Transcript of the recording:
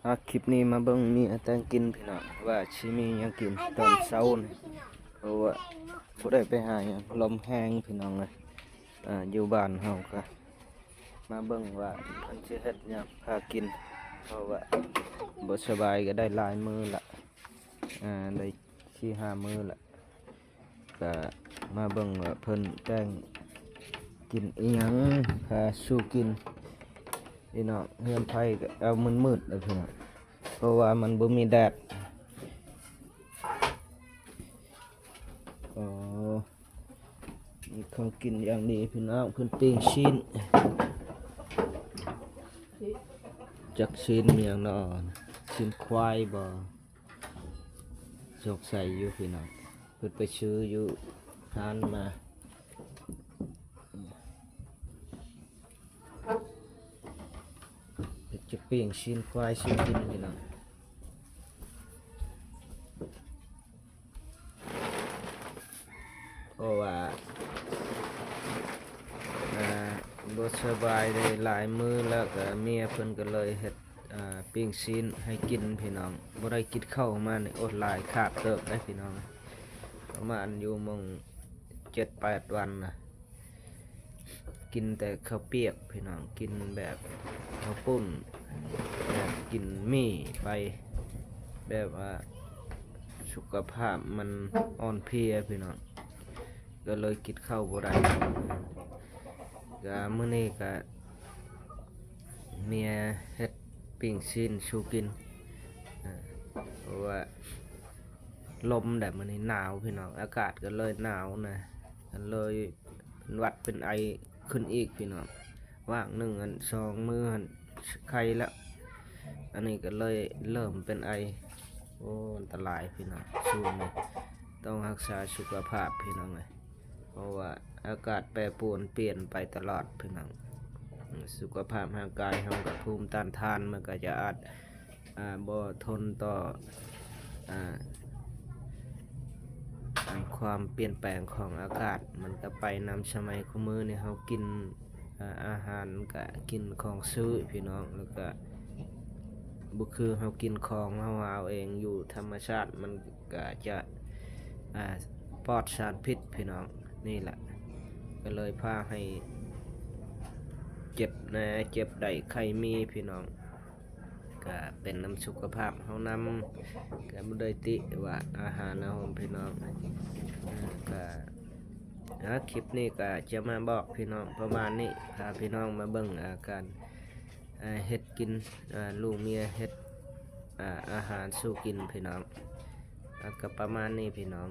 ອາ ຄລິບນີ້ມາເບິ່ງເມຍແຕ່ງກິນພີ່ນ້ອງ ວ່າຊິມີຫຍັງກິນຕອນເຊົ້ານີ້ ເພາະວ່າບໍ່ໄດ້ໄປຫາຫຍັງ ລົມແຮງພີ່ນ້ອງເອີຍ. ອາ ຢູ່ບ້ານເຮົາກະມາເບິ່ງວ່າເພິ່ນຊິເຮັດຫຍັງພາກິນ ເພາະວ່າບໍ່ສະບາຍກະໄດ້ຫຼາຍມື້ລະ ອາ ໄດ້ສີ່ຫ້າມື້ລະ. ກະມາເບິ່ງວ່າເພິ່ນແຕ່ງກິນອີ່ຫຍັງພາສູ່ກິນພີ່ນ້ອງ. ເຮືອນໄຟກະເອົາມືດໆເລີຍພີ່ນ້ອງ ເພາະວ່າມັນບໍ່ມີແດດ. ໂອ້ ມີຂອງກິນຢ່າງດີພີ່ນ້ອງ ເພິ່ນປີ້ງຊີ້ນ ຈັກຊີ້ນອີ່ຫຍັງນໍ ຊີ້ນຄວາຍບໍ? ສົງໄສຢູ່ພີ່ນ້ອງ ເພິ່ນໄປຊື້ຢູ່ຮ້ານມາ ເພິ່ນຈະປີ້ງຊີ້ນຄວາຍສູ່ກິນພີ່ນ້ອງ. ເພາະວ່າ ອາ ບໍ່ສະບາຍໄດ້ຫຼາຍມື້ແລ້ວ ກະເມຍເພິ່ນກະເລີຍເຮັດ ອາ ປີ້ງຊີ້ນໃຫ້ກິນພີ່ນ້ອງ. ບໍ່ໄດ້ກິນເຂົ້າມານີ້ອົດຫຼາຍ ຂາດເຕີບໄດ໋ພີ່ນ້ອງ ປະມານຢູ່ໝ່ອງເຈັດແປດວັນນະ ກິນແຕ່ເຂົ້າປຽກພີ່ນ້ອງ ກິນແບບເຂົ້າປຸ້ນ ແບບກິນໝີ່ໄປ ແບບວ່າສຸຂະພາບມັນອ່ອນເພຍພີ່ນ້ອງ ກະເລີຍກິນເຂົ້າບໍ່ໄດ້. ກະມື້ນີ້ກະເມຍເຮັດປີ້ງຊີ້ນສູ່ກິນ ເພາະວ່າລົມແດດ ມື້ນີ້ໜາວພີ່ນ້ອງ ອາກາດກະເລີຍໜາວນະ ກະເລີຍເປັນຫວັດເປັນໄອຂຶ້ນອີກພີ່ນ້ອງ. ຫວ່າງໜຶ່ງອັນ ສອງມື້ຫັ້ນໄຄແລ້ວ ອັນນີ້ກະເລີຍເລີ່ມເປັນໄອ. ໂອ້ ອັນຕະລາຍພີ່ນ້ອງ ຊ່ວງນີ້ຕ້ອງຮັກສາສຸຂະພາບພີ່ນ້ອງເອີຍ ເພາະວ່າອາກາດແປປວນປ່ຽນໄປຕະຫຼອດພີ່ນ້ອງ. ສຸຂະພາບຮ່າງກາຍເຮົາກະ ພູມຕ້ານທານມັນກະຈະອາດ ອາ ບໍ່ທົນຕໍ່ ອາ ອັນຄວາມປ່ຽນແປງຂອງອາກາດ ມັນກະໄປນຳສະໄໝ. ຄູ່ມື້ນີ້ເຮົາກິນ ອາ ອາຫານກະກິນຂອງຊື້ພີ່ນ້ອງ ແລ້ວກະບໍ່ຄືເຮົາກິນຂອງເຮົາຫາເອົາເອງ ຢູ່ທຳມະຊາດມັນກະຈະ ອາ ປອດສານພິດພີ່ນ້ອງ. ນີ້ລະ ກະເລີຍພາໃຫ້ເຈັບແດ່ ເຈັບໄດ້ໄຂ້ມີພີ່ນ້ອງ ກະເປັນນຳສຸຂະພາບເຮົານຳ ກະບໍ່ໄດ້ຕິວ່າອາຫານອາໂຮມພີ່ນ້ອງ. ກະ ອາ ຄລິບນີ້ກະຈະມາບອກພີ່ນ້ອງປະມານນີ້ ພາພີ່ນ້ອງມາເບິ່ງ ອາ ການ ອາ ເຮັດກິນ ອາ ລູກເມຍເຮັດ ອາ ອາຫານສູ່ກິນພີ່ນ້ອງ. ອາ ກະປະມານນີ້ພີ່ນ້ອງ